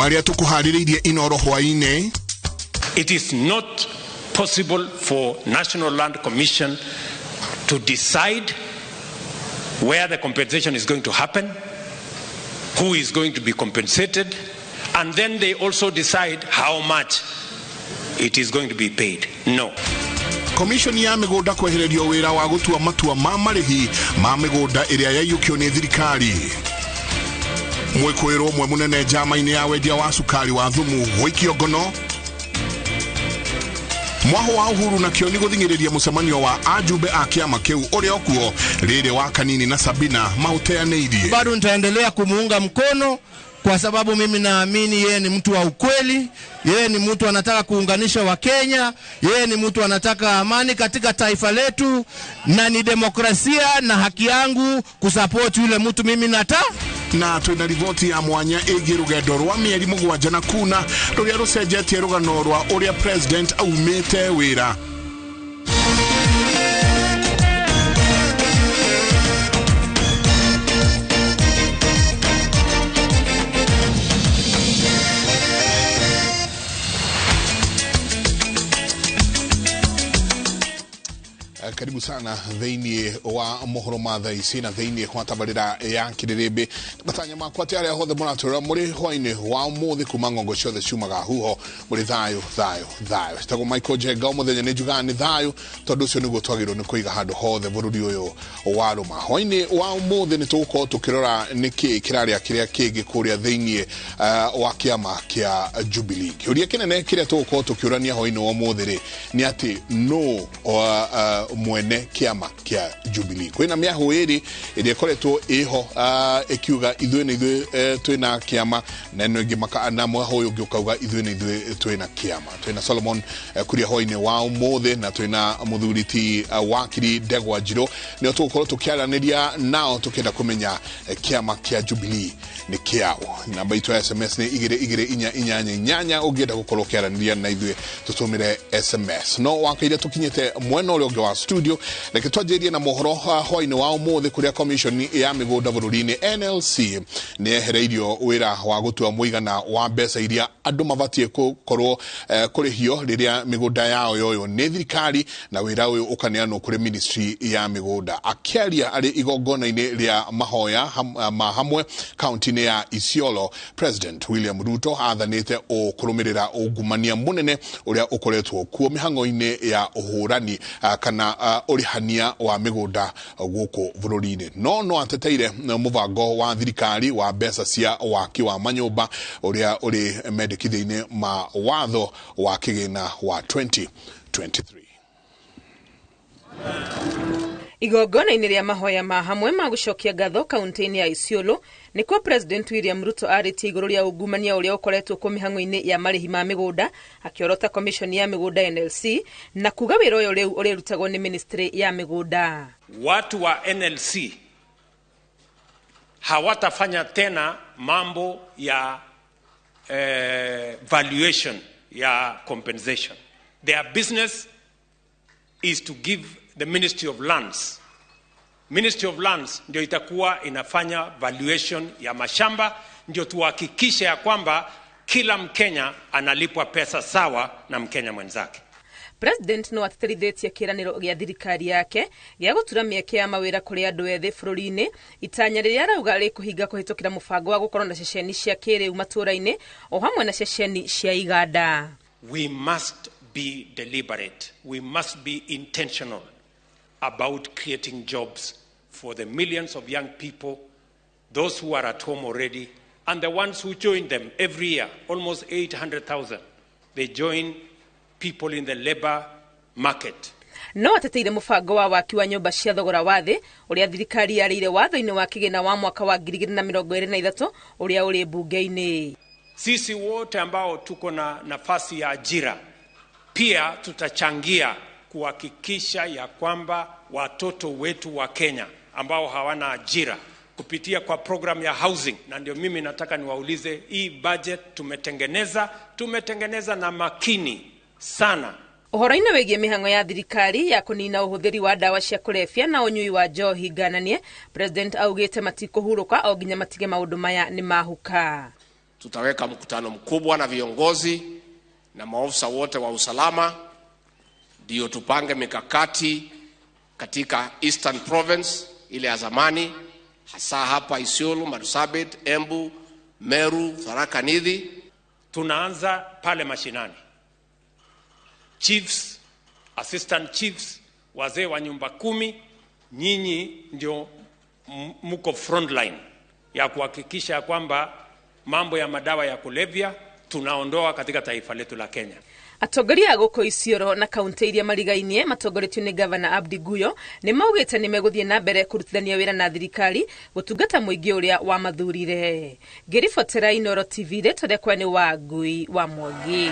Marĩa tũkũharĩrĩirie Inoro hwaĩ-inĩ. It is not possible for National Land Commission to decide where the compensation is going to happen, who is going to be compensated, and then they also decide how much it is going to be paid. No. Komishoni ya mĩgũnda kwehererio wĩra wa gũtua matua ma marĩhi ma mĩgũnda ĩrĩa yaiyũkio nĩ thirikari. Mwĩkũĩrwo ũmwe mũnene njama-inĩ ya wendia wa cukari wa thumu gũikio ngono. Mwaho wa Uhuru na Kĩoni gũthing'ĩrĩria mũcemanio wa ajumbe a kĩama kĩu ũrĩa ũkuo rĩrĩ wa Kanini na Sabina maũteanĩirie. Bado nitaendelea kumuunga mkono kwa sababu mimi naamini yeye ni mtu wa ukweli, yeye ni mtu anataka kuunganisha Wakenya, yeye ni mtu anataka amani katika taifa letu, na ni demokrasia na haki yangu kusupport yule mtu mimi nata. Na twina riboti ya mwanya ĩgiĩ rũgendo rwa mĩeri mũgwanja na kuna rũrĩa rũcenjetie rũgano rwa ũrĩa president aumĩte wĩra. Karibu sana thĩinĩ wa mohoro ma thaa ici na thĩinĩ wa tabarĩra ya kĩrĩrĩmbĩ. Matanya makwa atĩ arĩa hothe mũratũrora mũrĩ hwainĩ wa ũmũthĩ kuma ng'ongo ciothe ciumaga huho mũrĩ thayũ thayũ thayũ. Njĩtagwo Michael Njenga, ũmũthenya nĩ njugaga nĩ thayũ tondũ ũcio nĩguo twagĩrĩirwo nĩ kũiga handũ hothe bũrũri ũyũ wa rũma. Hwainĩ wa ũmũthĩ nĩ tũgũkorwo tũkĩrora nĩkĩ kĩrarĩa kĩrĩa kĩngĩ kũrĩa thĩinĩ wa kĩama kĩa Jubilee. Kĩũria kĩnene kĩrĩa tũgũkorwo tũkĩũrania hwainĩ wa ũmũthĩ rĩ nĩ atĩ no mwene kĩama kĩa Jubilee. Kwĩna mĩahũ ĩrĩ ĩrĩa ĩkoretwo ĩho ĩkiuga ithuĩ nĩ ithuĩ twĩna kĩama na ĩno ĩngĩ na mwahũ ũyũ ũngĩ ũkauga ithuĩ nĩ ithuĩ twĩna kĩama. Twĩna Solomon Kuria hwainĩ wa ũmũthĩ na twĩna mũthuri ti wakiri Ndegwa Njirũ nĩo tũgũkorwo tũkĩaranĩria nao tũkĩenda kũmenya kĩama kĩa Jubilee nĩ kĩao. Namba itũ ya SMS nĩ 22488 ũngĩenda gũkorwo ũkĩaranĩria na ithuĩ tũtũmĩre SMS. No wakaire tũkinyĩte mwena ũrĩa ũngĩ wa studio reke twanjĩrĩrie na mohoro hwainĩ wa ũmũthĩ kũrĩa commission ya mĩgũnda bũrũri-inĩ NLC nĩ yehereirio wĩra wa gũtua mũigana wa mbeca iria andũ mabatiĩ gũkorwo kũrĩhio rĩrĩa mĩgũnda yao yoywo nĩ thirikari na wĩra ũyũ ũkaneanwo kũrĩ ministry ya mĩgũnda. Akĩaria arĩ igongona-inĩ rĩa mahoya ma hamwe kaunti-inĩ ya Isiolo, President William Ruto athanĩte kũrũmĩrĩra ungumania mũnene ũrĩa ũkoretwo kuo mĩhang'o-inĩ ya ũhũrani kana ũrĩhania wa mĩgũnda gũkũ bũrũri-inĩ. No ateteire mũbango wa thirikari wa mbeca cia waki wa manyũmba ũrĩa ũrĩ mendekithia-inĩ ma watho wa kĩgĩna wa 2023. Igongona-inĩ rĩa mahoya ma hamwe ma gũcokia ngatho kaunti-inĩ ya Isiolo nĩkuo President William Ruto arĩtie igũrũ rĩa ungumania ũrĩa ũkoretwo kuo mĩhang'o-inĩ ya marĩhi ma mĩgũnda akĩorota commission ya mĩgũnda NLC na kuga wĩra ũyũ rĩu ũrĩrutagwo nĩ ministry ya mĩgũnda. Watu wa NLC hawatafanya tena mambo ya valuation ya compensation. Their business is to give the Ministry of Lands. Ministry of Lands ndio itakuwa inafanya valuation ya mashamba, ndio tuhakikishe ya kwamba kila Mkenya analipwa pesa sawa na Mkenya mwenzake. President no atĩtĩrithĩtie kĩĩranĩro gĩa thirikari yake gĩa gũtura mĩeke ya mawĩra kũrĩ andũ ethĩ bũrũri-inĩ, itanya rĩrĩa arauga rĩkũhinga kũhĩtũkĩra mũbango wa gũkorwo na ceceni cia kĩrĩu matũũra-inĩ o hamwe na ceceni cia iganda. We must be deliberate. We must be intentional about creating jobs for the millions of young people, those who are at home already, and the ones who join them every year, almost 800,000. They join people in the labor market. No ateteire mũbango wa waki wa nyũmba cia thogora wa thĩ ũrĩa thirikari yarĩire watho-inĩ wa kĩgĩna wa mwaka wa 2023 ũrĩa ũrĩ mbunge-inĩ. Sisi wote ambao tuko na nafasi ya ajira pia tutachangia kuhakikisha ya kwamba watoto wetu wa Kenya ambao hawana ajira kupitia kwa program ya housing. Na ndio mimi nataka niwaulize, hii budget tumetengeneza na makini sana. Ũhoro-inĩ wĩgiĩ mĩhang'o ya thirikari ya kũnina ũhũthĩri wa ndawa cia kũrebia na ũnyui wa njohi ngananie, President augĩte matikũhurũka o nginya matige maũndũ maya nĩ mahuka. Tutaweka mkutano mkubwa na viongozi na maofisa wote wa usalama, ndio tupange mikakati katika Eastern Province ile ya zamani, hasa hapa Isiolo, Marsabit, Embu, Meru, Tharaka Nithi. Tunaanza pale mashinani, chiefs, assistant chiefs, wazee wa nyumba kumi, nyinyi ndio mko frontline ya kuhakikisha kwamba mambo ya madawa ya kulevya tunaondoa katika taifa letu la Kenya. Atongoria a gũkũ Isiolo na kaunti iria marigainie matongoretio nĩ gavana Abdi Guyo nĩ maugĩte nĩ megũthiĩ na mbere kũrutithania wĩra na thirikari gũtungata mũingĩ ũrĩa wamathurire. Ngĩribotera Inooro TV, rĩtwa rĩakwa nĩ Wangui wa Mwangi.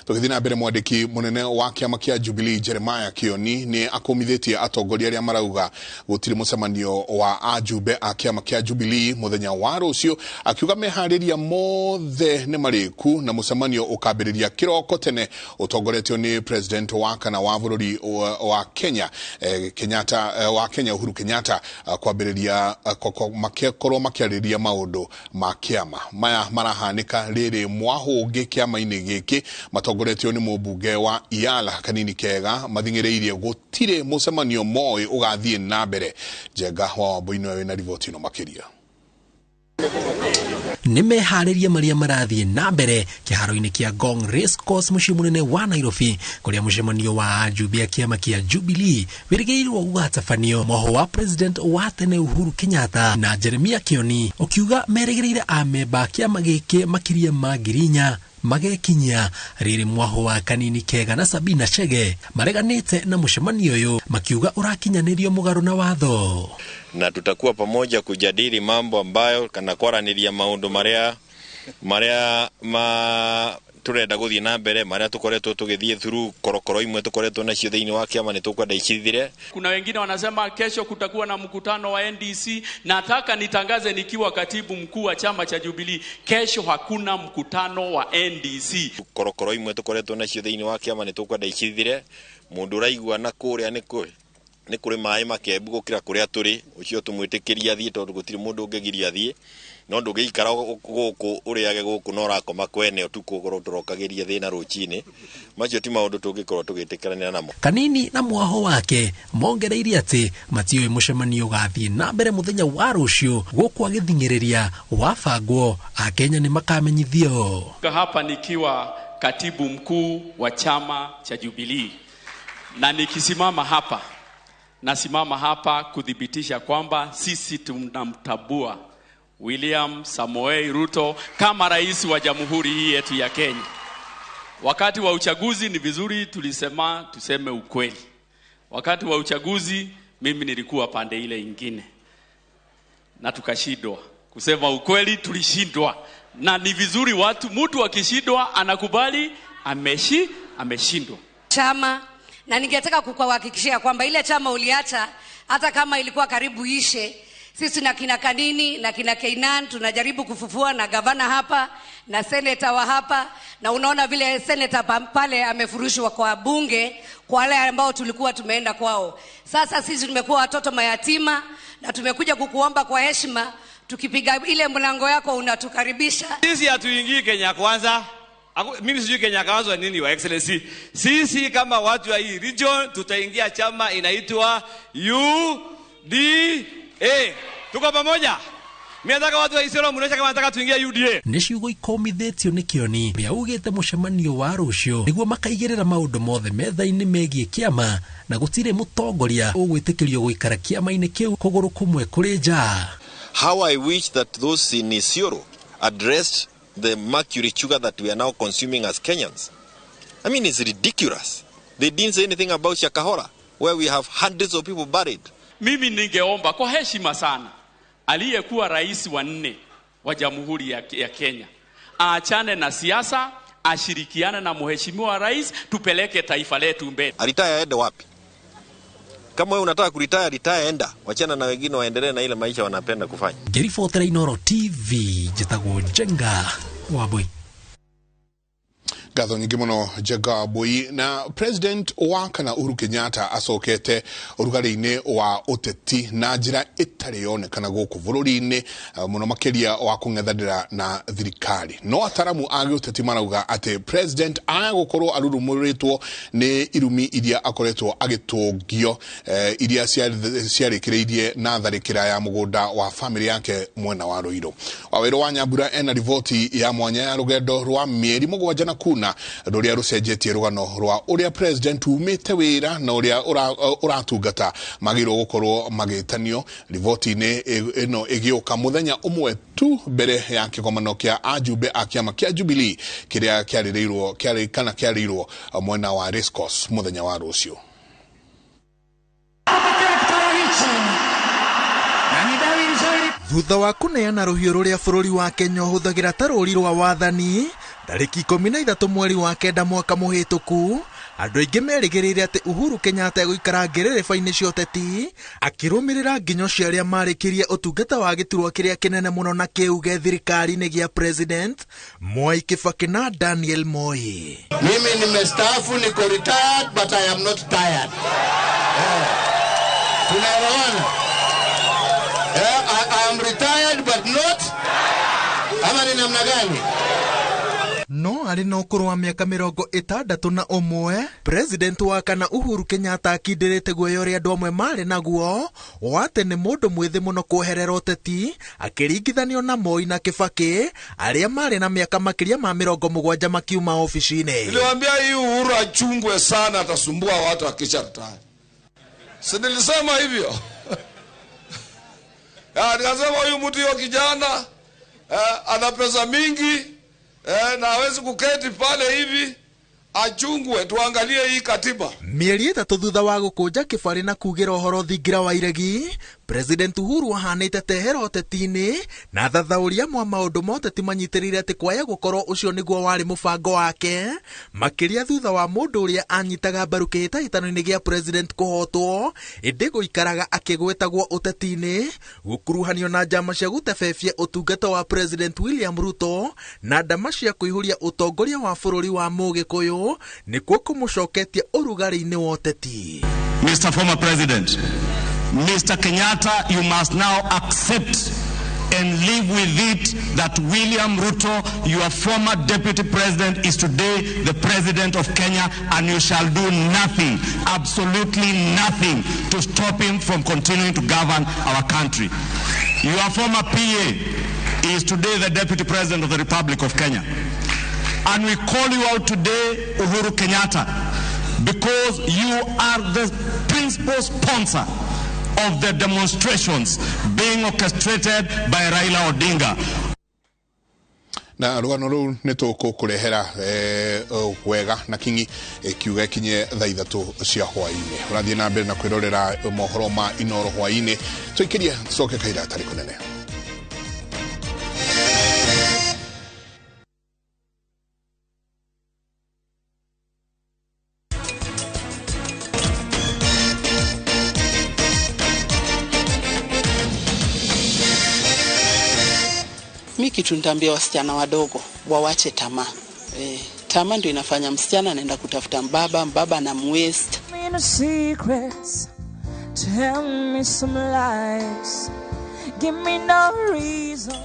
Tũgĩthiĩ na mbere, mwandĩki mũnene wa kĩama kĩa Jubilee Jeremiah Kioni nĩ akũmithĩtie atongoria arĩa marauga gũtirĩ mũcemanio wa ajumbe a kĩama kĩa Jubilee mũthenya wa rũciũ, akiuga meharĩria mothe nĩ marĩku na mũcemanio ũkambĩrĩria kĩroko tene ũtongoretio nĩ president wa kana wa bũrũri wa Kenya Kenyatta, wa Kenya Uhuru Kenyatta, kwambĩrĩria makorwo makĩarĩrĩria maũndũ ma kĩama. Maya marahanĩka rĩrĩ mwahũngĩ kĩama-inĩ gĩkĩ matongoretio nĩ mũmbunge wa Iala Kanini Kega mathing'ĩrĩirie gũtirĩ mũcemanio moĩ ũgathiĩ na mbere. Njenga wa Wambui nĩwe wĩna riboti ĩno makĩria. Nĩ meharĩria marĩa marathiĩ na mbere kĩharo-inĩ kĩa Ngong Race Course mũciĩ mũnene wa Nairobi, kũrĩa mũcemanio wa ajumbe a kĩama kĩa Jubilee wĩrĩgĩrĩirwo gũgatabanio moho wa president wa tene Uhuru Kenyatta na Jeremiah Kioni ũkiuga merĩgĩrĩire amemba a kĩama gĩkĩ makĩria ma 4,000 magekinyia. Rĩrĩ mwaho wa Kanini Kega na Sabina Chege mareganĩte na mũcemanio ũyũ makiuga ũrakinyanĩrio mũgarũ na watho. Na tutakuwa pamoja kujadili mambo ambayo kana kwaranĩria maũndũ marĩa marĩa ma turenda guthie na mbere, maria tukoretwo tugithie through korokoro imwe tukoretwo nacio thiini wa kiama ni tukwenda icithire. Kuna wengine wanasema kesho kutakuwa na mkutano wa NDC. Nataka nitangaze nikiwa katibu mkuu wa chama cha Jubilee, kesho hakuna mkutano wa NDC. Korokoro imwe tukoretwo nacio thiini wa kiama ni tukwenda icithire. Mundu uraigua na kuria ni kuri ni kuri maĩ makembu gukira kuria turi, ucio tumwitikiria thie tondu gutiri mundu ungigiria thie, no ndungiikara guku uriage guku no urakoma kwene utuku ukorwo turokagiria thina rucini. Macio ti maundu tungikorwo tugitikiranira namo. Kanini na mwaho wake mongereirie ati matiũĩ mũcemanio ũgathiĩ na mbere mũthenya wa rũciũ gũkũ agĩthing'ĩrĩria wabangwo Akenya nĩ makamenyithio. Hapa nikiwa katibu mkuu wa chama cha Jubilee, na nikisimama hapa nasimama hapa kuthibitisha kwamba sisi tunamtambua William Samoei Ruto kama rais wa jamhuri hii yetu ya Kenya. Wakati wa uchaguzi ni vizuri tulisema tuseme ukweli. Wakati wa uchaguzi mimi nilikuwa pande ile ingine na tukashindwa. Kusema ukweli tulishindwa. Na ni vizuri watu, mtu akishindwa anakubali ameshindwa. Chama, na ningetaka kukuhakikishia kwamba ile chama uliacha hata kama ilikuwa karibu ishe, sisi na kina Kanini na kina Keinan tunajaribu kufufua, na gavana hapa na seneta wa hapa, na unaona vile seneta pale amefurushwa kwa bunge kwa wale ambao tulikuwa tumeenda kwao. Sasa sisi tumekuwa watoto mayatima na tumekuja kukuomba kwa heshima, tukipiga ile mlango yako unatukaribisha. Sisi hatuingii Kenya Kwanza. Mimi sijui Kenya Kwanza nini, wa Excellency. Sisi kama watu wa hii region tutaingia chama inaitwa UDA. Tuko pamoja? Mimi nataka watu wa Isiolo mnaonyesha kama nataka tuingie UDA. Nĩ ciugo ikomithĩtio nĩ Kioni ũrĩa augĩte mũcemanio wa rũciũ nĩguo makaigĩrĩra maũndũ mothe metha-inĩ megiĩ kĩama na gũtirĩ mũtongoria ũgwĩtĩkĩrio gũikara kĩama-inĩ kĩu kũgũrũ kũmwe kũrĩ nja. How I wish that those in Isiolo addressed the mercury sugar that we are now consuming as Kenyans. I mean, it's ridiculous. They didn't say anything about Shakahora, where we have hundreds of people buried. Mimi ningeomba kwa heshima sana aliyekuwa rais wa 4 wa Jamhuri ya Kenya aachane na siasa, ashirikiane na mheshimiwa rais, tupeleke taifa letu mbele. Alitaya aende wapi? Kama wewe unataka kuretire, retire, enda. Wachana na wengine waendelee na ile maisha wanapenda kufanya. Ngĩribotera Inooro TV, njĩtagwo Njenga Wambui. Ngatho nyingĩ mũno Njenga Mbui. Na President wa kana Uhuru Kenyatta acokete ũrugarĩ-inĩ wa ũteti na njĩra ĩtarĩ yonekana gũkũ bũrũri-inĩ, mũno makĩria wa kũng'ethanĩra na thirikari. No ataramu a gĩũteti marauga atĩ President aya gũkorwo arurumũrĩtwo nĩ irumi iria akoretwo agĩtũngio, iria ciarĩkĩrĩirie na tharĩkĩra ya mũgũnda wa famĩlĩ yake mwena wa Ruiru. Wawĩrũ wa Nyambura ena riboti ya mwanya ya rũgendo rwa mĩeri 7 na kuna rũrĩa rũcenjetie rũgano rwa ũrĩa President umĩte wĩra na ũrĩa ũratungata magĩrĩirwo gũkorwo magĩtanio. Riboti-inĩ ĩno ĩgĩũka mũthenya ũmwe tu mbere ya kĩgomano kĩa ajumbe a kĩama kĩa Jubilee kĩrĩa kĩarĩrĩirwo kĩarĩ kana kĩarĩirwo mwena wa Racecourse mũthenya wa rũciũ. Thutha wa kũneana rũhiũ rũrĩa bũrũri wa Kenya ũhũthagĩra ta rũri rwa wathani tarĩki 13 mweri wa 9 mwaka mũhĩtũku, andũ aingĩ merĩgĩrĩire atĩ Uhuru Kenyatta egũikara ngerereba-inĩ cia ũteti akĩrũmĩrĩra nginyo cia arĩa marĩkirie ũtungata wa gĩturwa kĩrĩa kĩnene mũno na kĩuge thirikari-inĩ gĩa President Mwai Kibaki na Daniel Moi. Mimi nimestaafu, niko retired but I am not tired. Tunaelewana? I am retired but not. Ama ni namna gani? No arĩ na ũkũrũ wa mĩaka 61, President wa kana Uhuru Kenyatta akindĩrĩte guoya ũrĩa andũ amwe marĩ naguo wa atĩ nĩ mũndũ mwĩthĩ mũno kweherera ũteti akĩringithanio na Moi na Kibaki arĩa marĩ na mĩaka makĩria ma 70 makiuma ofici-inĩ. Niliwaambia hii Uhuru achungwe sana, atasumbua watu akisha retire. Si nilisema hivyo? Nikasema huyu mtu yo kijana ana pesa mingi na hawezi kuketi pale hivi, achungwe, tuangalie hii katiba. Mĩeri 3 thutha wa gũkũnja kĩbarĩ na kugĩra ũhoro thingira wa iregi, President Uhuru ahanĩte tehera ũteti-inĩ na thathaũria mwa maũndũ ma ũteti manyitĩrĩire atĩ kwaya gũkorwo ũcio nĩguo warĩ mũbango wake, makĩria thutha wa mũndũ ũrĩa anyitaga mbaru kĩhĩtahĩtano-inĩ gĩa President kũhotwo, ĩndĩ gũikaraga akĩgwetagwo ũteti-inĩ, gũkuruhanio na njama cia gũtebebia ũtungata wa President William Ruto na ndama cia kũihũria ũtongoria wa bũrũri wa Mũgĩkũyũ nĩkuo kũmũcoketie ũrugarĩ-inĩ wa ũteti. Mr. Former President, Mr. Kenyatta, you must now accept and live with it that William Ruto, your former deputy president, is today the president of Kenya, and you shall do nothing, absolutely nothing, to stop him from continuing to govern our country. Your former PA is today the deputy president of the Republic of Kenya. And we call you out today, Uhuru Kenyatta, because you are the principal sponsor of the demonstrations being orchestrated by Raila Odinga. Na rũgano rũu nĩ tũkũkũrehera wega na kingi kiuga kinye thaa 3 cia hwaĩ-inĩ. Ũrathiĩ na mbere na kwĩrorera mohoro ma Inoro hwaĩ-inĩ. Tũikĩrie tũcoke kahinda gatarĩ kũnene. Mi kitu nitaambia wasichana wadogo wawache tamaa. Tamaa ndio inafanya msichana anaenda kutafuta mbaba na mwest. Tell me some lies. Give me no reason.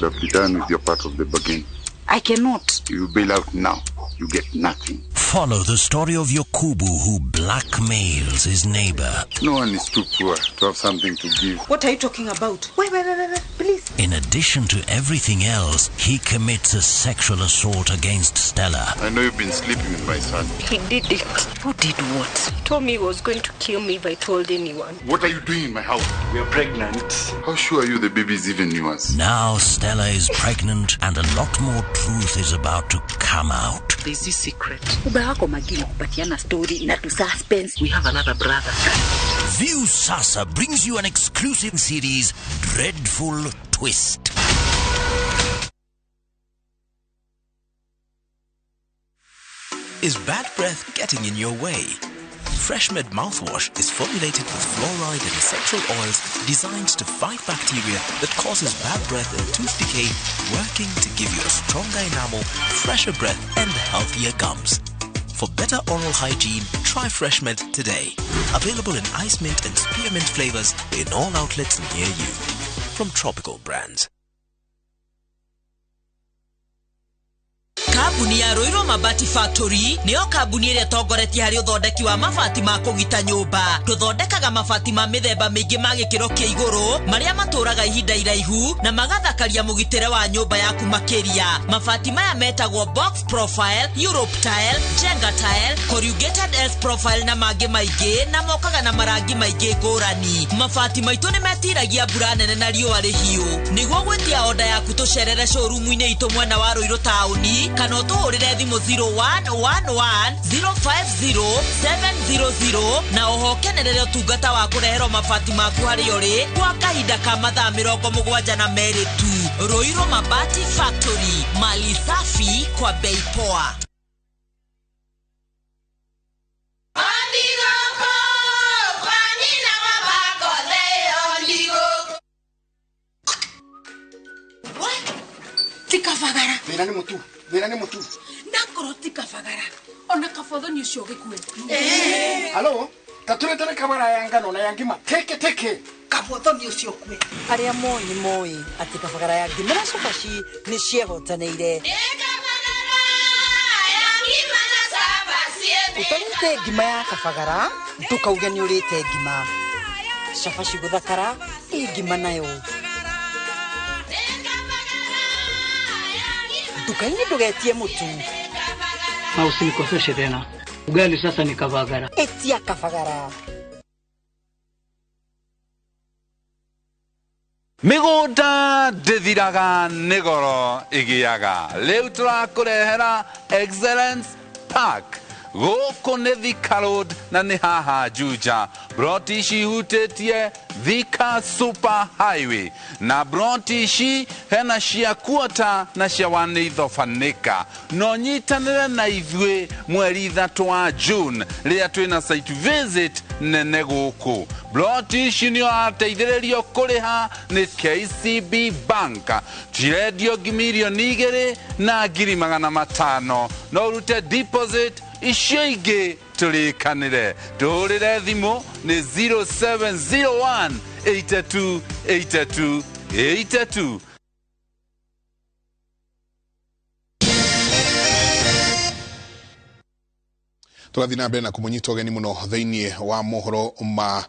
Have be done with your part of the bargain. I cannot. You bail out now, you get nothing. Follow the story of Yokubu, who blackmails his neighbor. No one is too poor to have something to give. What are you talking about? Wait, please. In addition to everything else, he commits a sexual assault against Stella. I know you've been sleeping with my son. He did it. Who did what? He told me he was going to kill me if I told anyone. What are you doing in my house? We are pregnant. How sure are you the baby is even yours? Now Stella is pregnant and a lot more truth is about to come out. There's this secret. Story suspense. We have another brother. View Sasa brings you an exclusive series, Dreadful Twist. Is bad breath getting in your way? FreshMed mouthwash is formulated with fluoride and essential oils designed to fight bacteria that causes bad breath and tooth decay, working to give you a stronger enamel, fresher breath, and healthier gums. For better oral hygiene, try FreshMed today. Available in ice mint and spearmint flavors in all outlets near you. From Tropical Brands. Kambuni ya Ruiru Mabati Factory nĩyo kambuni ĩrĩa ĩtongoretie harĩ ũthondeki wa mabati ma kũgita nyũmba. Tũthondekaga mabati ma mĩthemba mĩingĩ ma gĩkĩro kĩa igũrũ marĩa matũraga ihinda iraihu na magathakaria mũgitĩre wa nyũmba yaku makĩria. Mabati maya metagwo box profile, Europe tile, Jenga tile, corrugated S profile na mangĩ maingĩ, na mokaga na marangi maingĩ ngũrani. Mabati maitũ nĩ metiragia mbura nene na riũa rĩhiũ. Nĩguo gwĩtia oda yaku tũcerere showroom-inĩ itũ mwena wa Ruiru taũni kana ũtũhũrĩre thimũ 0111 050 700 na oho kenerere ũtungata wa kũreherwo mabati maku harĩa ũrĩ kwa kahinda ka mathaa 72 tu. Ruiru Mabati Factory, mali safi kwa bei poa. Tikabagara. Thĩna nĩ mũtu, thĩna nĩ mũtu. Ndakorwo tikabagara. Ona kabothoni ũcio gĩkue. Halo, ta tũretere kabara ya ngano na ya ngima. Teke teke. Kabothoni ũcio kue. Arĩa moĩ nĩ moĩ atĩ kabagara ya ngima na cabaci nĩ ciehotanĩire. Ũtarĩte ngima ya kabagara, ndũkauge nĩ ũrĩte ngima. Cabaci gũthakara, ĩ ngima nayo. Nduka-inĩ ndũgetie mũtu. Na usinikoseshe tena. Ugali sasa ni kabagara. Etia kabagara. Mĩgũnda ndĩthiraga nĩ goro ĩgĩaga. Rĩu tũrakũrehera Excellence Park. Gũkũ nĩ Thika Road na nĩ haha Juja. Broti ici ihutĩtie Thika Super Highway. Na broti ici hena cia kuota na cia wanĩithobanĩka. No nyitanĩre na ithuĩ mweri 3 wa June rĩrĩa twĩna site visit nene gũkũ. Broti ici nĩ ũrateithĩrĩrio kũrĩha nĩ KCB Bank. Cirendio 2,500,000. No ũrute deposit icio ingĩ tũrĩkanĩre. Tũhũrĩre thimũ nĩ 0701 82 82 82. Tũgathiĩ na mbere na kũmũnyita ũgeni mũno thĩinĩ wa mohoro ma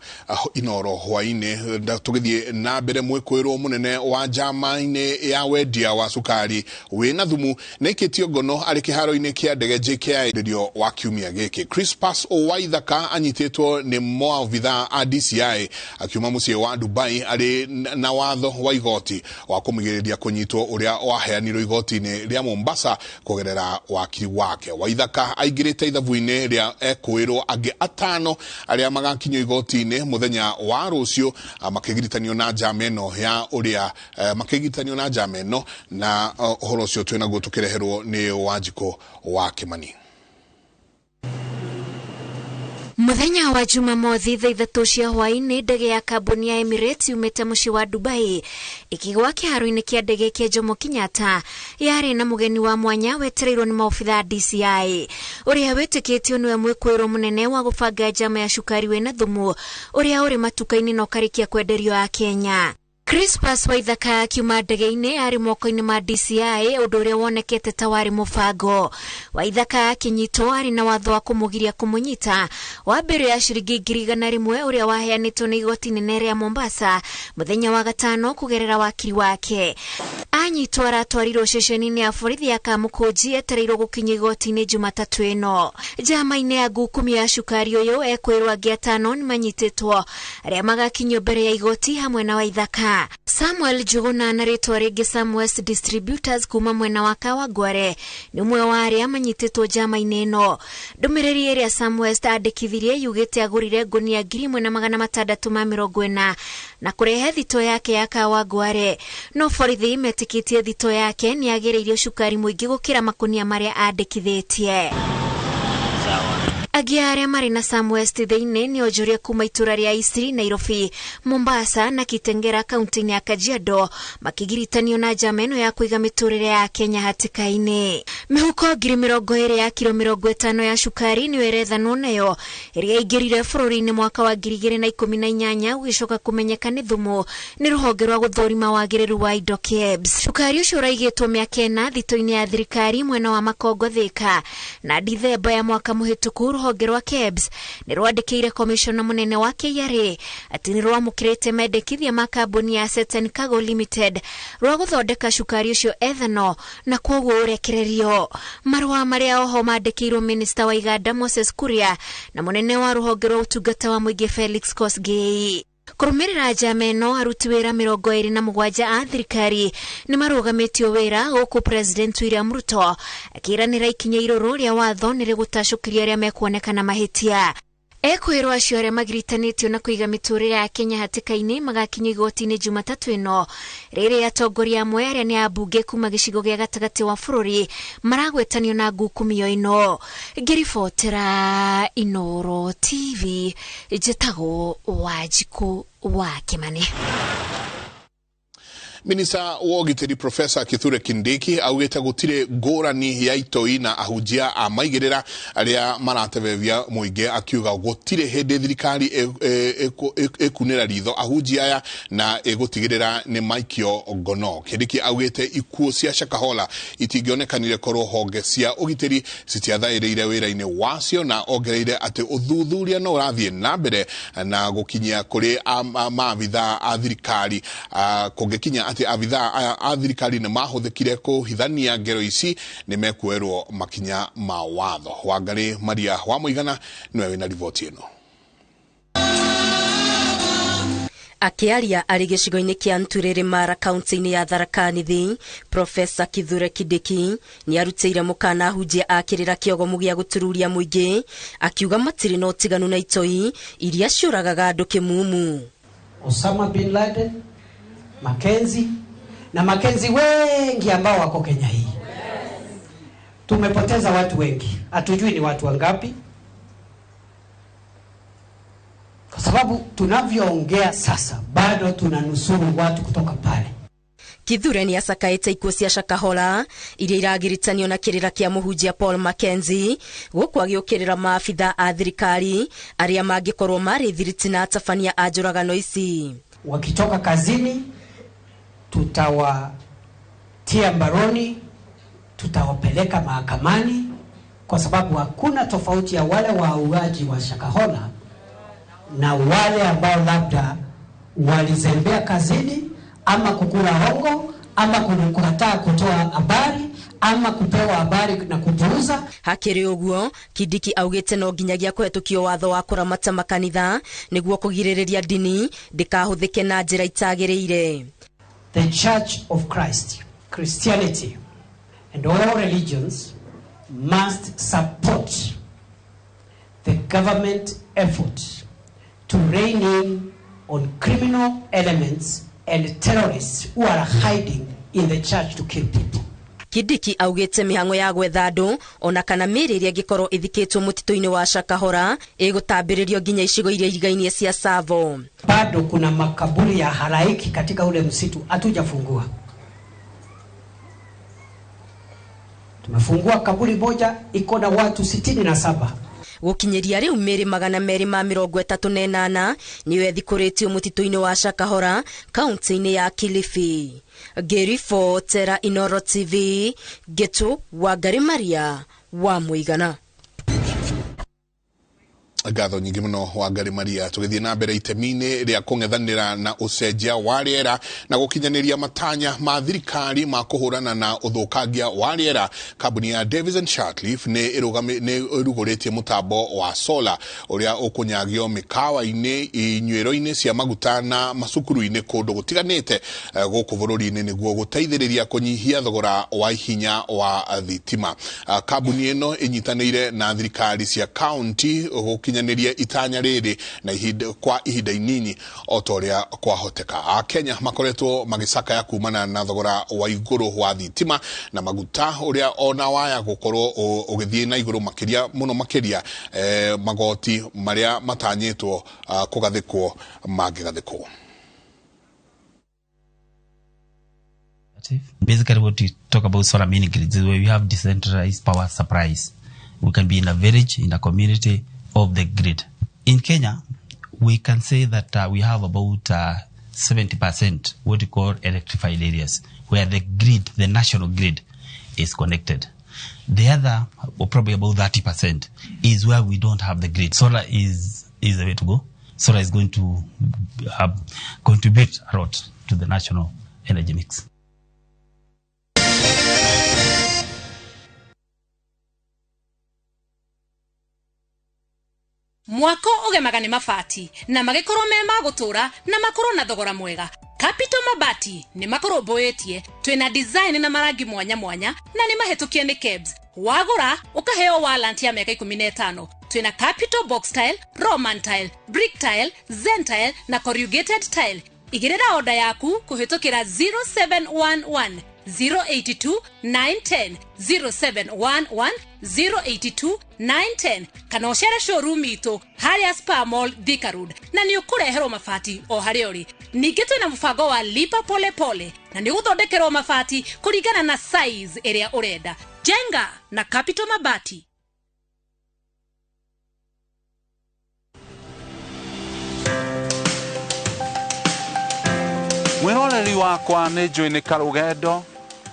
Inoro hwainĩ. Tũgĩthiĩ na mbere, mwĩkũĩrwo mũnene wa njama-inĩ ya wendia wa cukari wĩna thumu nĩaikĩtio ngono arĩ kĩharo-inĩ kĩa ndege JKIA rĩrio wa kiumia gĩkĩ. Crispas Waithaka anyitĩtwo nĩ maobithaa a DCI akiuma mũciĩ wa Dubai arĩ na watho wa igoti wa kũmũgirĩrĩria kũnyitwo ũrĩa waheanirwo igoti-inĩ rĩa Mombasa kũgerera wakiri wake. Waithaka aingĩrĩte ithabu-inĩ rĩa ekwĩrwo angĩ 5 arĩa magakinyio igoti-inĩ mũthenya wa rũciũ makĩgiritanio na njama ĩno ya ũrĩa makĩgiritanio na njama ĩno na ũhoro ũcio twĩnaguo tũkĩreherwo nĩ Wanjikũ wa Kĩmani. Muthenya wa Jumamothi thaa 3 cia hwaĩ-inĩ, ndege ya kambuni ya Emirates yumĩte mũciĩ wa Dubai ĩkĩgwa kĩharo-inĩ kĩa ndege kĩa Jomo Kenyatta yarĩ na mũgeni wa mwanya wetereirwo nĩ maobithaa a DCI ũrĩa wĩtĩkĩtio nĩwe mwĩkũĩrwo mũnene wa gũbanga njama ya cukari wĩna thumu ũrĩa ũrĩ matuka-inĩ na ũkarĩkia kwenderio a Kenya. Crispas Waithaka akiuma ndege-inĩ arĩ moko-inĩ ma DCI ũndũ ũrĩa wonekete ta warĩ mũbango. Waithaka akinyitwo arĩ na watho wa kũmũgiria kũmũnyita wa mbere ya ciringi 100,000 ũrĩa waheanĩtwo nĩ igoti inene rĩa Mombasa mũthenya wa gatano kũgerera wakiri wake. Anyitwo aratwarirwo ceceni-inĩ ya borithi ya Kamũkũnji etereirwo gũkinya igoti-inĩ Jumatatũ ĩno. Njama-inĩ ya ngukumio ya cukari ũyũ ekwĩrwo angĩ 5 nĩmanyitĩtwo arĩa magakinyio mbere ya igoti hamwe na Waithaka. Samuel Njuguna na rĩtwa rĩngĩ Samwest Distributors kuma mwena wa Kawangware nĩ ũmwe wa arĩa manyitĩtwo njama-inĩ ĩno. Ndũmĩrĩri ĩrĩa Samwest andĩkithirie yugĩte agũrire ngunia 1640 na kũrehe thito yake ya Kawangware. No borithi metĩkĩtie thito yake nĩ agĩrĩirio cukari mũingĩ gũkĩra makunia marĩa andĩkithĩtie. Angĩ arĩa marĩ na Sam West thĩinĩ nĩ onjoria kuma itũra rĩa Eastleigh, Nairobi, Mombasa na Kitengela kaunti-inĩ ya Kajiado makĩgiritanio na njama ĩno ya kũiga mĩtũrĩre ya Kenya hatĩka-inĩ. Mĩhuko 20,000 ya kiro 50 ya cukari nĩyo ĩrethanwo nayo ĩrĩa ĩingĩrire bũrũri-inĩ mwaka wa 2018 ũgĩcoka kũmenyeka nĩ thumu nĩ rũhonge rwa gũthũrima wagĩrĩru wa indo KEBS. Cukari ũcio ũraigĩtwo mĩaka 4 thito-inĩ ya thirikari mwena wa Makongo Thika, na Dithemba ya mwaka mũhĩtũku rũhonge rwa KEBS nĩ rwandĩkĩire komishona mũnene wa KRA atĩ nĩ rwamũkĩrĩte mendekithia ma kambuni ya Seten Cargo Limited rwa gũthondeka cukari ũcio ethanol na kwoguo ũrekererio. Marũa marĩa oho mandĩkĩirwo minista wa iganda Moses Kuria na mũnene wa rũhonge rwa ũtungata wa mũingĩ Felix Kosgei. Kũrũmĩrĩra njama ĩno, aruti wĩra 27 a thirikari nĩ marũgamĩtio wĩra gũkũ President William Ruto akĩranĩra ikinya irũrũ rĩa watho nĩ rĩgũtacũkĩria arĩa mekuonekana mahĩtia. Ekwĩrwo acio arĩa magiritanĩtio na kũiga mĩtũrĩre ya Kenya hatĩka-inĩ magakinyio igoti-inĩ Jumatatũ ĩno, rĩrĩa atongoria amwe arĩa nĩ ambunge kuma gĩcigo gĩa gatagatĩ wa bũrũri maragwetanio na ngukumio ĩno. Ngĩribotera Inoro TV, njĩtagwo Wanjikũ wa Kĩmani. Minista wa ũgitĩri Professor Kithure Kindiki augĩte gũtirĩ ngũrani ya itoi na ahunjia a maigĩrĩra arĩa maratebebia mũingĩ, akiuga gũtirĩ hĩndĩ thirikari ĩkunĩra ritho ahunjia aya na ĩgũtigĩrĩra nĩ maikio ngono. Kindiki augĩte ikuũ cia Shakahola itingĩonekanire korwo honge cia ũgitĩri citiathaĩrĩire wĩra-inĩ wacio, na ongereire atĩ ũthuthuria no ũrathiĩ na mbere na gũkinyia kũrĩ maabithaa a thirikari kũngĩkinya atĩ abithaa a thirikari nĩ mahũthĩkire kũhithania ngero ici nĩ mekuoerwo makinya ma watho. Wangarĩ Maria wa Mũigana nĩwe wĩna riboti ĩno. Akĩaria arĩ gĩcigo-inĩ kĩa Nturĩrĩ Mara kaunti-inĩ ya Tharaka Nithi, Profesa Kithure Kindiki nĩarutĩire mũkana ahunjia a kĩrĩra kĩogomu gĩa gũtururia mũingĩ, akiuga matirĩ na ũtiganu na itoi iria ciũragaga andũ kĩmumu. Osama bin Laden, Mackenzie na Mackenzie wengi ambao wako Kenya hii. Tumepoteza watu wengi, hatujui ni watu wangapi, kwa sababu tunavyoongea sasa bado tunanusuru watu kutoka pale. Kithure ni acakaĩte ikuũ cia Shakahola iria iragiritanio na kĩrĩra kĩa mũhunjia Paul Mackenzie, gũkũ agĩũkĩrĩra maabithaa a thirikari arĩa mangĩkorwo marĩ thiriti na atabania a njũragano ici. Wakitoka kazini tutawatia mbaroni, tutawapeleka mahakamani, kwa sababu hakuna tofauti ya wale wauaji wa Shakahola na wale ambao labda walizembea kazini ama kukula hongo ama kukataa kutoa habari ama kupewa habari na kupuuza. Hakĩrĩ ũguo, Kindiki augĩte no nginyagia kũhetũkio watho wa kũramata makanitha nĩguo kũgirĩrĩria ndini ndĩkahũthĩke na njĩra itagĩrĩire. The Church of Christ, Christianity and all religions must support the government effort to rein in on criminal elements and terrorists who are hiding in the church to kill people. Kindiki augĩte mĩhang'o ya gwetha andũ ona kana mĩĩrĩ ĩrĩa ĩngĩkorwo ĩthikĩtwo mũtitũ-inĩ wa Shakahola ĩgũtambĩrĩrio nginya icigo iria irigainie cia Tsavo. Bado kuna makaburi ya halaiki katika ule msitu hatujafungua. Tumefungua kaburi moja iko na watu 67. Gũkinyĩria rĩu mĩĩrĩ 238 nĩyo ĩthikũrĩtio mũtitũ-inĩ wa Shakahola kaunti-inĩ ya Kilifi. Ngĩribotera Inoro TV, Ngĩtũ Wangari Maria wa Mũigana. Ngatho nyingĩ mũno Wangari Maria. Tũgĩthiĩ na mbere itemi-inĩ rĩa kũng'ethanĩra na ũcenjia wa rĩera na gũkinyanĩria matanya ma thirikari ma kũhũrana na ũthũkangia wa rĩera, kambuni ya Davis and Shirtliff nĩ ĩrugũrĩtie mũtambo wa solar ũrĩa ũkũnyagio mĩkawa-inĩ, inyuĩro-inĩ cia maguta na macukuru-inĩ kũndũ gũtiganĩte gũkũ bũrũri-inĩ nĩguo gũteithĩrĩria kũnyihia thogora wa hinya wa thitima. Kambuni ĩno ĩnyitanĩire na thirikari cia kaunti gũkinya makinyanĩrie itanya rĩrĩ na ihinda kwa ihinda inini o ta ũrĩa kwahoteka. Akenya makoretwo magĩcakaya kumana na thogora wa igũrũ wa thitima na maguta ũrĩa ona waya gũkorwo ũgĩthiĩ na igũrũ makĩria mũno makĩria magoti marĩa matanyĩtwo kũgathĩkwo mangĩgathĩkwo. Basically, what we talk about solar mini grids is where we have decentralized power supplies. We can be in a village, in a community, of the grid. In Kenya, we can say that we have about 70% what we call electrified areas, where the grid, the national grid, is connected. The other, or probably about 30%, is where we don't have the grid. Solar is the way to go. Solar is going to contribute a lot to the national energy mix. Mwako ũgemaga nĩ mabati na magĩkorwo me ma gũtũra na makorwo na thogora mwega. Capital Mabati nĩ makũrũmbũĩtie, twĩna design na marangi mwanya mwanya na nĩ mahĩtũkie nĩ KEBS. Wagũra ũkaheo warranty ya mĩaka 15. Twĩna Capital Box Tile, Roman Tile, Brick Tile, Zen Tile na Corrugated Tile. Igĩrĩra oda yaku kũhĩtũkĩra 0711 082 910 0711 082 910 kana ũcere showroom itũ harĩa Spa Mall Thika Road na nĩ ũkũreherwo mabati o harĩa ũrĩ. Ningĩ twĩna mũbango wa lipa pole pole na nĩ ũgũthondekerwo mabati kũringana na size ĩrĩa ũrenda. Jenga na Capital Mabati. Mwĩroreri wakwa nĩ njũĩ nĩ karũgendo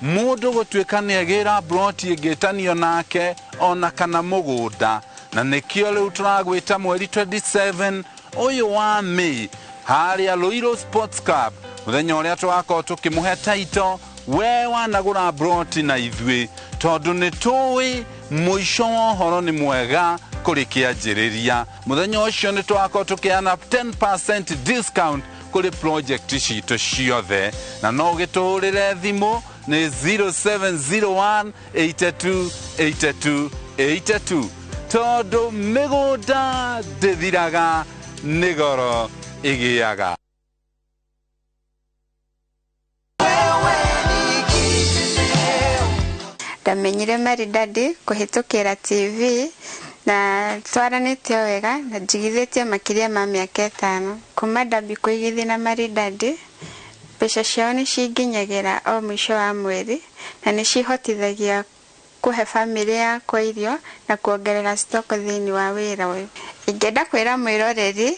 mũndũ gũtuĩka nĩ agĩra broti ĩngĩtanio nake ona kana mũgũnda, na nĩkĩo rĩu tũragwĩta mweri 27 ũyũ wa May harĩa Ruiru Sports Club, mũthenya ũrĩa tũgakorwo tũkĩmũhe taito we wanagũra broti na ithuĩ, tondũ nĩ tũĩ mũico wa ũhoro nĩ mwega kũrĩ kĩanjĩrĩria. Mũthenya ũcio nĩ tũgakorwo tũkĩheana 10% discount kũrĩ project citũ ciothe, na no ũgĩtũhũrĩre thimũ nĩ 0701 82 82 82 tondũ mĩgũnda ndĩthiraga nĩ goro ĩgĩaga. Ndamenyire Maridadi kũhĩtũkĩra TV na twaranĩtie wega na njigithĩtie makĩria ma mĩaka 5. Kuma ndambia kũigithia na Maridadi, mbeca ciao nĩ cinginyagĩra o mũico wa mweri na nĩ cihotithagia kũhe bamĩrĩ yakwa irio na kuongerera stock thĩinĩ wa wĩra ũyũ. Ingĩenda kwĩra mwĩroreri,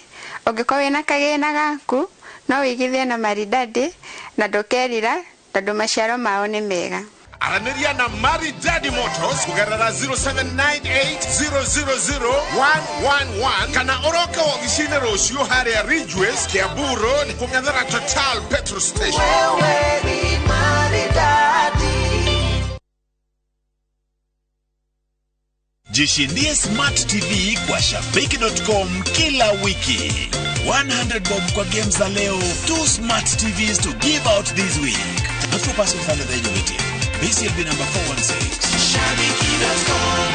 ũngĩkorwo wĩna kagĩna gaku no wĩigithie na Maridadi na ndũkerira tondũ maciaro mao nĩ mega. Aranĩria na Maridadi Motors kũgerera 0798000111 kana ũroke wobici-inĩ rũciũ harĩa Ridgeways, Kiambu Road, kũng'ethera Total petrol station. Wewe ni Maridadi. Jishindie Smart TV kwa Shabiki.com kila wiki. 100 bob kwa games za leo, 2 Smart TVs to give out this week. Not for persons under the age of 18. BCLB number 416. Shabiki.com.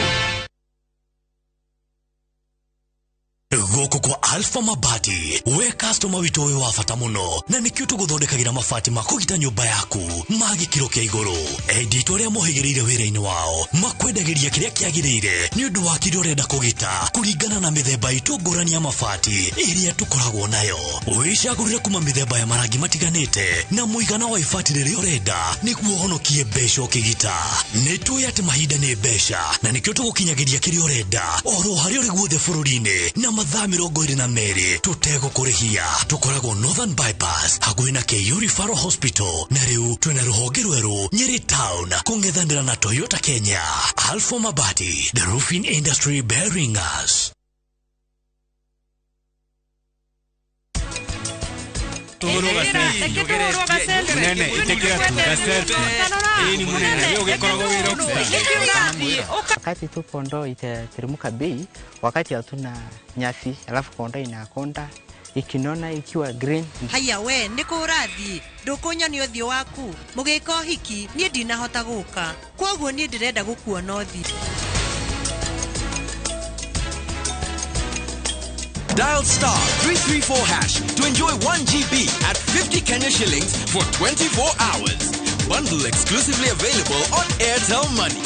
Gũkũ kwa Alpha Mabati, we customer witũ ũyũ wa bata mũno, na nĩkĩo tũgũthondekagĩra mabati ma kũgita nyũmba yaku ma gĩkĩro kĩa igũrũ. Endi itũ arĩa mohĩgĩrĩire wĩra-inĩ wao makwendagĩria kĩrĩa kĩagĩrĩire nĩ ũndũ wa kĩrĩa ũrenda kũgita kũringana na mĩthemba itũ ngũrani ya mabati ĩrĩa tũkoragwo nayo. Wĩcagũrĩre kuma mĩthemba ya marangi matiganĩte na mũigana wa ibati rĩrĩa ũrenda nĩguo ũhonokie mbeca ũkĩgita. Nĩ tũĩ atĩ mahinda nĩ mbeca na nĩkĩo tũgũkinyagĩria kĩrĩa ũrenda oro harĩa ũrĩ guothe bũrũri-inĩ na mathaa 22 tũtegũkũrĩhia. Tũkoragwo Northern Bypass hakuhĩ na KU Referral Hospital, na rĩu twĩna rũhonge rwerũ Nyeri Town kũng'ethanĩra na Toyota Kenya. Alpha Mabati, the roofing industry bearing us. Wakati tu kondoo itateremka bei, wakati hatuna nyasi, alafu kondoo inakonda ikinona ikiwa green. Haya we nĩkũ ũrathiĩ? Ndũkũnyonia ũthiũ waku mũgĩka ũhiki niĩ ndinahota gũka, kwoguo niĩ ndĩrenda gũkuona ũthiũ. Dial star 334 hash to enjoy 1 GB at 50 Kenya shillings for 24 hours. Bundle exclusively available on Airtel Money.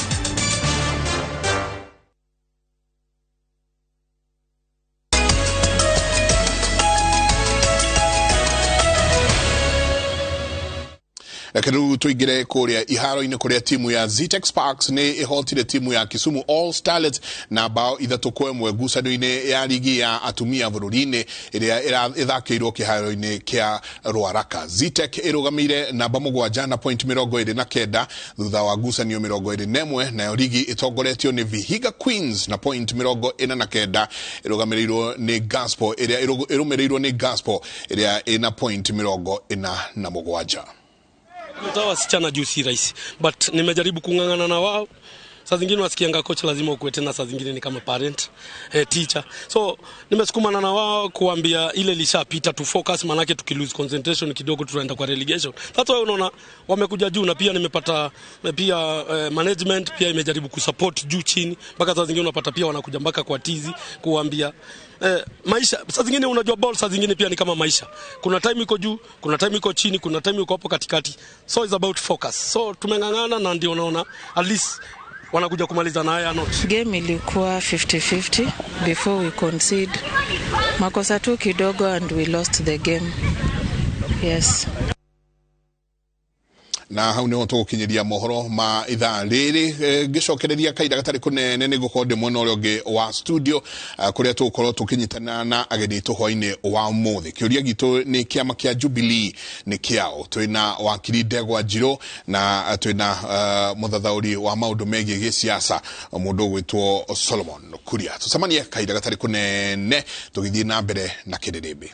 Reke rĩu tũingĩre kũrĩa iharo-inĩ kũrĩa timu ya Zetech Sparks nĩ ĩhotire timu ya Kisumu All Starlets na bao 3-1 ngucanio-inĩ ya ligi ya atumia bũrũri-inĩ ĩrĩa ĩthakĩirwo kĩharo-inĩ kĩa Ruaraka. Zetech ĩrũgamĩire namba 7 na point 29 thutha wa ngucanio 21, nayo ligi ĩtongoretio nĩ Vihiga Queens na point 49 ĩrũgamĩrĩirwo nĩ Gaspo ĩrĩa ĩrũmĩrĩirwo nĩ Gaspo ĩrĩa ĩna point 47. Mtaa wasichana juu si rahisi, but nimejaribu kung'ang'ana na wao. Saa zingine wasikianga coach lazima ukuwe tena, saa zingine ni kama parent, teacher. So nimesukumana na wao kuambia ile lishapita tu focus, manake tukilose concentration kidogo tutaenda kwa relegation. That's why unaona wamekuja juu, na pia nimepata pia management pia imejaribu kusupport juu chini, mpaka saa zingine unapata pia wanakuja mpaka kwa tizi kuambia maisha. Saa zingine unajua ball saa zingine pia ni kama maisha. Kuna time iko juu, kuna time iko chini, kuna time iko hapo katikati. So it's about focus. So tumeng'ang'ana na ndio unaona at least wanakuja kumaliza na haya not. Game ilikuwa 50-50 before we concede. Makosa tu kidogo and we lost the game. Yes. Na hau niho tũgũkinyĩria mohoro ma ithaa rĩrĩ, ngĩcokereria kahinda gatarĩ kũnene nĩ ngũkorwo ndĩ mwena ũrĩa ũngĩ wa studio, kũrĩa tũgũkorwo tũkĩnyitana na ageni aitũ hwainĩ wa ũmũthĩ. Kĩũria gitũ nĩ kĩama kĩa Jubilee nĩ kĩao. Twĩna wakiri Ndegwa Njirũ na twĩna mũthathaũri wa maũndũ megiĩ gĩsiasa mũndũ ũgwĩtwo Solomon Kuria. Tũcemanie kahinda gatarĩ kũnene tũgĩthiĩ na mbere na kĩrĩrĩmbĩ.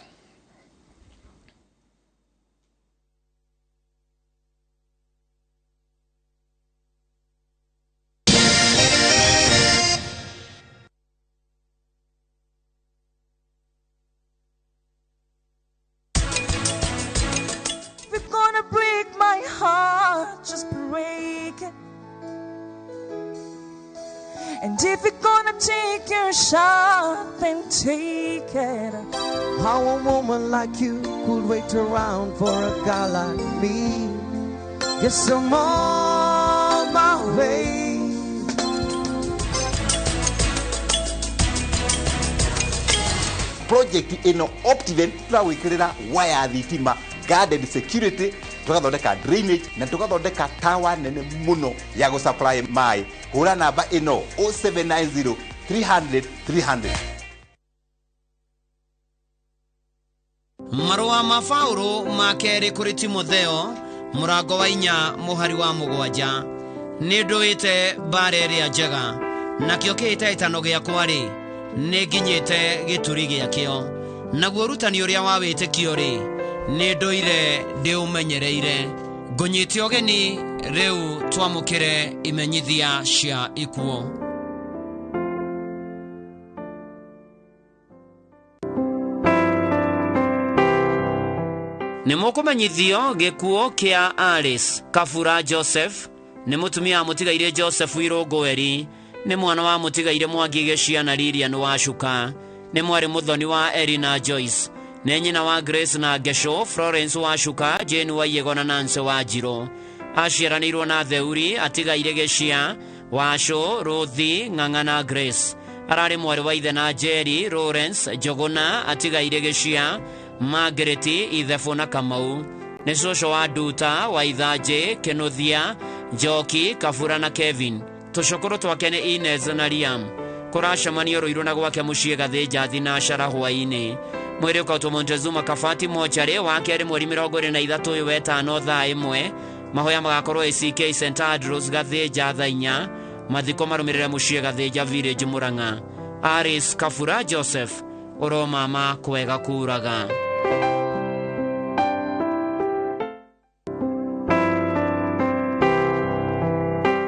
Just break it. And if you're gonna take your shot, then take it. How a woman like you could wait around for a guy like me. Guess I'm on my way. Project ino Optiven turawikirira wire thitima, guarded security, tugathondeka drainage na tugathondeka tower nene muno ya go supply mai. Hura namba ino 0790 300 300. Marũa ma Paũlũ ma kerĩ kũrĩ Timotheo mũrango wa 4 mũhari wa 7. Nĩ ndũĩte mbara ĩrĩa njega, nakĩo kĩhĩtahĩtano gĩakwa-rĩ, nĩ nginyĩte gĩturi gĩakĩo. Naguo ũrutani ũrĩa wa wĩtĩkio-rĩ, nĩ ndũire ndĩũmenyereire. Ngũnyite ũgeni rĩu twamũkĩre imenyithia cia ikuũ. Nĩ mũkũmenyithio gĩkuũ kĩa Alice Kabura Joseph, nĩ mũtumia wa mũtigairĩ Joseph Irũngũeri, nĩ mwana wa mũtigairĩ Mwangi Gĩcia na Lilian Wacuka, nĩ mwarĩ mũthoni wa Erina Joyce, nĩ nyina wa Grace na Ngesho, Florence Wacuka, Jane Waiyego na Nancy Wanjirũ. Aciaranĩirwo na Theuri, atigaire Gĩcia, Wacũ, Ruthi, Ng'ang'a na Grace. Ararĩ mwarĩ wa ithe na Jerry, Lawrence, Njoguna, atigaire Gĩcia, Margaret, Ithebũ na Kamau. Nĩ cũcũ wa Nduta, Waithanjĩ, Kĩnũthia, Njoki, Kabura na Kevin. Tũcũkũrũ twake nĩ Inez na Liam. Kũracemanio Rũirũ na gwake mũciĩ Gathĩnja thinacara hwaĩ-inĩ. Mwĩrĩ ũkautwo Montezuma Kabati mocarĩ wa kerĩ mweri 23 ũyũ wetano thaa 1. Mahoya magakorwo ACK St Andrews Gathĩnja thaa 4. Mathiko marũmĩrĩre mũciĩ Gathĩnja Village Murang'a. Alice Kabura Joseph, ũromama kwega kuraga.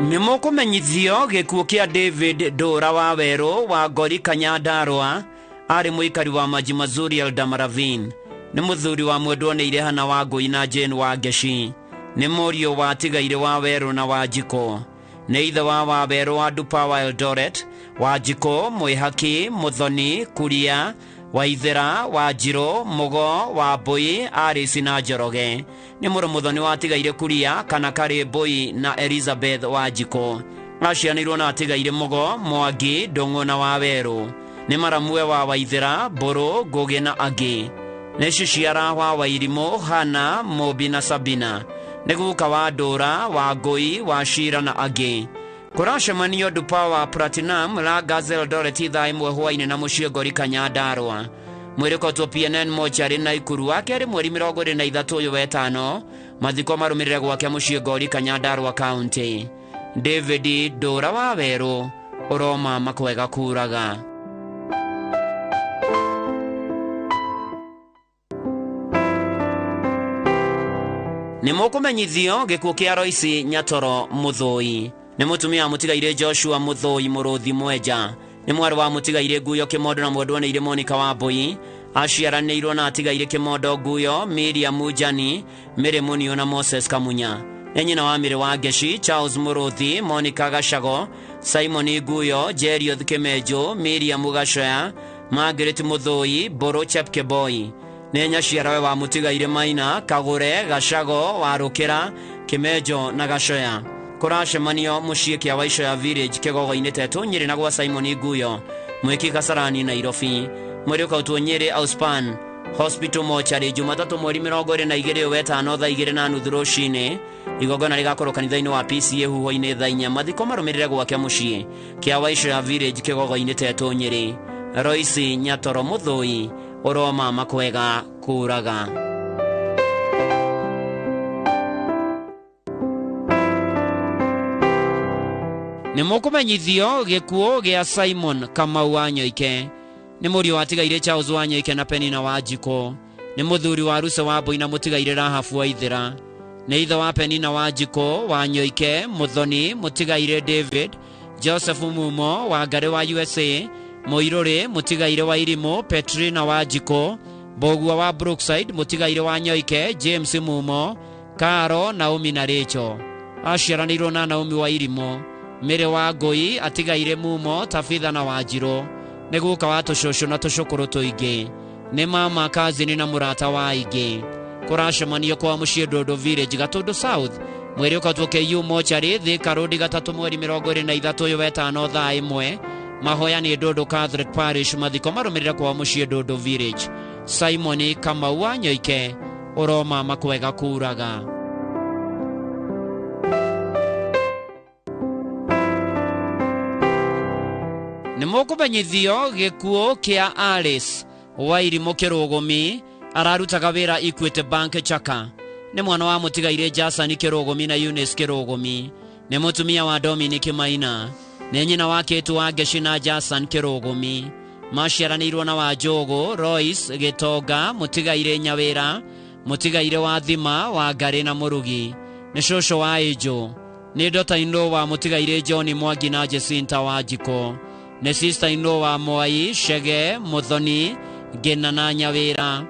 Nĩ mũkũmenyithio gĩkuũ kĩa David Ndũra wa Werũ wa Ngori Kanyandarũa, arĩ mũikari wa Maji Mazuri Eldama Ravine. Nĩ mũthuri wa mwendwo nĩ Irehana wa Ngũi na Jane wa Ngeci. Nĩ mũriũ wa Tigairĩ wa Werũ na wa Njikũ. Nĩ ithe wa Wawerũ wa Dupawa Eldoret, wa Njikũ, Mwĩhaki, Mũthoni, Kuria, Waithera Wanjirũ Mũgo Wambui Alice na Njoroge. Nĩ mũrũ mũthoni wa atigaire Kuria kana Karĩ Mbui na Elizabeth Wanjikũ. Acianĩirwo na atigaire Mũgo Mwangi Ndũng'ũ na Wawerũ. Nĩ maramue wa Waithera Mbũrũ Ngũgĩ na angĩ. Nĩ ciciara wa Wairimũ Hana Mũmbi na Sabina. Nĩ guka wa Ndũra wa Ngũi wa Cira na angĩ. Kũracemanio Dupawa Platinum la Gazelle Eldoret thaa 1 hwainĩ na mũciĩ Ngorika Nyandarua. Mwĩrĩ PNN mochari na Ikuru wa kerĩ mweri 23 ũyũ wetano. Mathiko marũmĩrĩre gwake mũciĩ Ngorika Nyandarua County. David Ndũra wa Werũ ũroma makwega kuraga. Nĩ mũkũmenyithio gĩkuũ kĩa Royce Nyatoro Mũthũi. Nĩ mũtumia mũtigaire Joshua Mũthũi Mũrũthi Mwenja. Nĩ mwarĩ wa mũtigaire Nguyo Kĩmondo na mwendwa nĩ Monica Wambui. Aciaranĩirwo na atigaire Kĩmondo Nguyo, Miriam Mujani, Mary Munio na Moses Kamunya. Nĩ nyina wa Mary wa Ngeci, Charles Mũrũthi, Monica Gacago, Simon Nguyo, Jerioth Kĩmenjo, Miriam Gacoya, Margaret Mũthũi, Mbũrũ Chepkemboi. Nĩ nyaciarawe wa mũtigaire Maina, Kagũre, Gacago, Warũkĩra, Kĩmenjo na Gacoya. Kũracemanio mũciĩ kĩa Waicoya Village kĩgogo-inĩ Tetũ Nyĩrĩ na gwa Simon Nguyo, Mwĩki Kasarani Nairobi. Mwĩrĩ ũkautwo Nyĩrĩ Auspan Hospital mochari Jumatatũ mweri 22 wetano thaa 2:30 rũcinĩ. Igongona rĩgakorwo kanitha-inĩ wa PCA huho-inĩ thaa 4. Mathiko marũmĩrĩre gwake mũciĩ kĩa Waicoya Village kĩgogo-inĩ Tetũ Nyĩrĩ. Royce Nyatoro Mũthũi ũroma makwega kũraga. Nĩ mũkũmenyithio gĩkuũ gĩa Simon Kamau wa Nyoike. Nĩ mũriũ wa atigaire Charles wa Nyoike na Penina wa Njikũ. Nĩ mũthuri wa Ruse wa Mbui na mũtigaire Rahabu wa Ithĩra. Nĩ ithe wa Penina wa Njikũ wa Nyoike, Mũthoni mũtigaire David, Joseph Mumo wa Ngarĩ wa USA, Mũirũrĩ mũtigaire wa Irimũ, Petrina wa Njikũ, Mbũgua wa Brookside mũtigaire wa Nyoike, James Mumo, Karo, Naomi na Rachel. Aciaranĩirwo na Naomi wa Irimũ. Mĩrĩ wa Ngũi atigaire Mumo, Tabitha na Wanjirũ. Nĩ guka wa tũcũcũ na tũcũkũrũ tũingĩ. Nĩ mama kazini na mũrata wa aingĩ. Kũracemanio kwa mũciĩ Ndũndũ Village Gatũndũ South. Mwĩrĩ ũkatwo KU mochari Thika Road gatatũ mweri 23 ũyũ wetano thaa 1. Mahoya nĩ Ndũndũ Catholic Parish. Mathiko marũmĩrĩre kwa mũciĩ Ndũndũ Village. Simon Kamau wa Nyoike ũroma makwega kuraga. Nĩ mũkũmenyithio gĩkuũ kĩa Alice Wairimũ Kĩrũgũmi. Ararutaga wĩra Equity Bank Chaka. Nĩ mwana wa mũtigaire Jason Kĩrũgũmi na Eunice Kĩrũgũmi. Nĩ mũtumia wa Dominic Maina. Nĩ nyina wa Kate wa Ngeci na Jason Kĩrũgũmi. Maciaranĩirwo na Wanjũgũ, Royce Gĩtonga, mũtigaire Nyawĩra, mũtigaire wa Thima, wa Ngarĩ na Mũrugi. Nĩ cũcũ wa Ĩnjũ. Nĩ daughter-in-law wa mũtigaire John Mwangi na Jacinta wa Njikũ. Nĩ sister-in-law wa Mwai, Shege, Mũthoni, Ngĩna na Nyawĩra.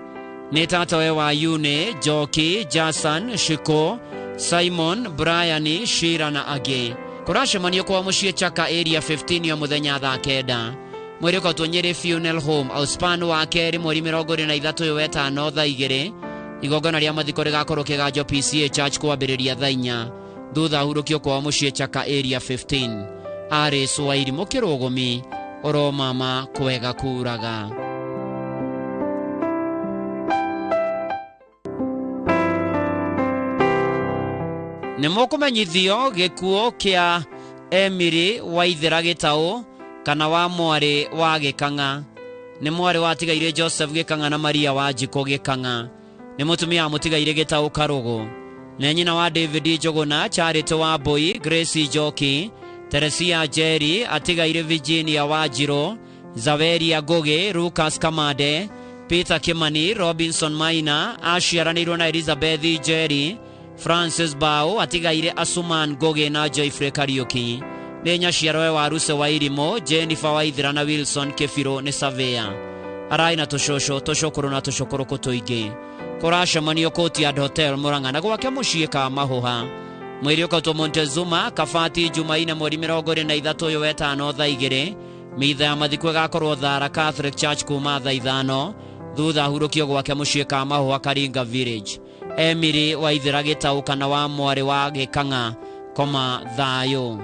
Nĩ tatawe wa Yune, Njoki, Jason, Shiko, Simon, Brian, Shira na angĩ. Kũracemanio kwa mũciĩ Chaka Area 15 ya mũthenya thaa 9. Mwĩrĩ ũkautwo Nyĩrĩ Funeral Home Auspan wa kerĩ mweri 23 ũyũ wetano thaa 2. Igongona rĩa mathiko rĩgakorwo Kĩganjo PCA Church kwambĩrĩria thaa 4. Thutha hurũkio kwa mũciĩ Chaka Area 15. Alice Wairimũ Kĩrũgũmi ũromama kwega kuraga. Nĩ mũkũmenyithio gĩkuũ kĩa Emily Waithera Gĩtaũ kana wa mwarĩ wa Gĩkang'a. Nĩ mwarĩ wa atigaire Joseph Gĩkang'a na Maria wa Njikũ Gĩkang'a. Nĩ mũtumia wa mũtigaire Gĩtaũ Karũgũ. Nĩ nyina wa David Njũgũna, Charity wa Mbui, Grace Njoki, Teresia Njeri, atigaire Virginia Wanjirũ, Zaveria Ngũgĩ, Lucas Kamande, Peter Kimani, Robinson Maina, aciaranĩirwo na Elizabeth Njeri, Francis Bao, atigaire Asuman Ngũgĩ na Joyfrey Kariuki. Nĩ nyaciarawe wa Ruse wa Irimũ, Jennifer Waithera na Wilson Kĩbirũ nĩ Savea. Arai na tũcũcũ, tũcũkũrũ na tũcũkũrũkũ tũingĩ. Kũracemanio Courtyard Hotel Murang'a na gwake mũciĩ ka Mahũha. Mwĩrĩ ũkautwo Montezuma Kabati Jumaine mweri 23 ũyũ wetano thaa 2. Mitha ya mathiko ĩgakorwo Thara Catholic Church kuma thaa 5 thutha ahurũkio gwake mũciĩ ka Mahũa Karinga Village. Emily Waithera Gĩtaũ kana wa mwarĩ wa Gĩkang'a koma thayũ.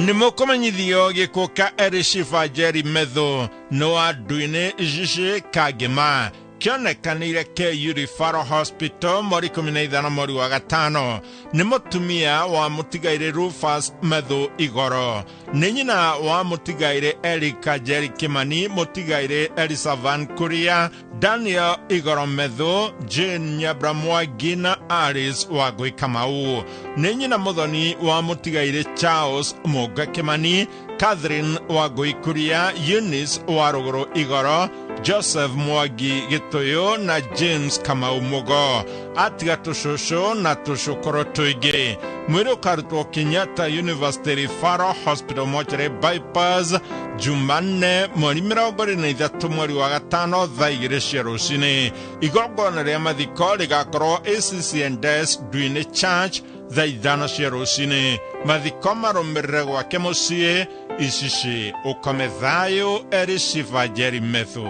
Nĩ mũkũmenyithio gĩkuũ ka Elishifa Njeri Methu nĩ wa nduinĩ Icici Kangĩma kĩonekanĩire KU Referral Hospital mweri 15 mweri wa gatano. Nĩ mũtumia wa mũtigairĩ Rufus Methu Igoro, nĩ nyina wa mũtigairĩ Erika Njeri Kimani, mũtigairĩ Elisavan Kuria, Daniel Igoro Methu, Jane Nyabra Mwangi na Alice Wangũi Kamau. Nĩ nyina mũthoni wa mũtigairĩ Charles Mũnga Kimani, Catherine Wangũi Kuria, Eunice wa Rũgũrũ Igoro, Joseph Mwangi Gĩtũyũ na James Kamau Mũgo. Atiga tũcũcũ na tũcũkũrũ tũingĩ. Mwĩrĩ ũkarutwo Kenyatta University Referral Hospital Mortuary Bypass Jumanne mweri 23 mweri wa gatano thaa 2 cia rũcinĩ. Igongona rĩa mathiko rĩgakorwo ACCNS Nduinĩ Church thaa 5 cia rũcinĩ. Mathiko marũmĩrĩre gwake mũciĩ Icici. Ũkome thayũ Elishifa Njeri Methu.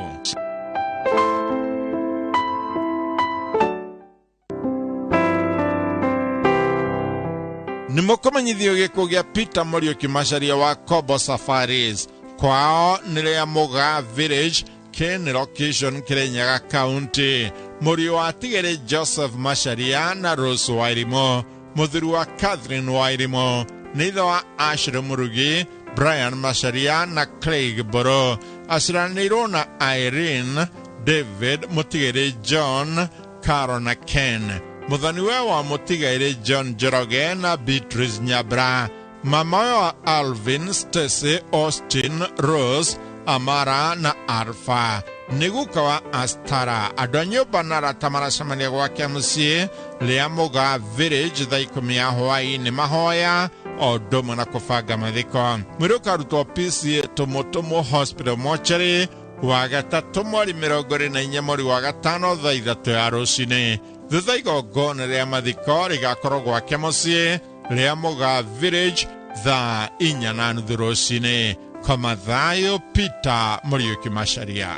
Nĩ mũkũmenyithio gĩkuũ gĩa Peter Mũriũki Macharia wa Kobo Safaris. Kwao nĩ rĩa Mũgaa Village Ken location Kirinyaga County. Mũriũ wa Tigere Joseph Macharia na Rose Wairimo, mũthuri wa Catherine Wairimo, nĩ ithe wa Ashley Mũrugi, Brian Macharia na Craig Boro. Aciaranĩirwo na Irene, David Mũtigĩrĩ, John, Carol na Ken. Mũthoni-we wa mũtigairĩ John Njoroge na Beatrice Nyabra. Mama wa Alvin, Stacy, Austin, Rose, Amara na Alpha. Nĩ guka wa Astara. Andũ a nyũmba na arata maracemania gwake mũciĩ rĩa Mũgaa Village thaa 10 ya hwaĩ-inĩ mahoya o ũndũ ũmwe na kũbanga mathiko. Mwĩrĩ ũkarutwo PCA Tũmũtũmũ Hospital Mortuary wa gatatũ mweri 24 mweri wa gatano thaa 3 ya rũcinĩ. Thutha igongona rĩa mathiko rĩgakorwo gwake mũciĩ rĩa Mũgaa Village thaa 4:30 rũcinĩ. Koma thayũ Peter Mũriũki Macharia.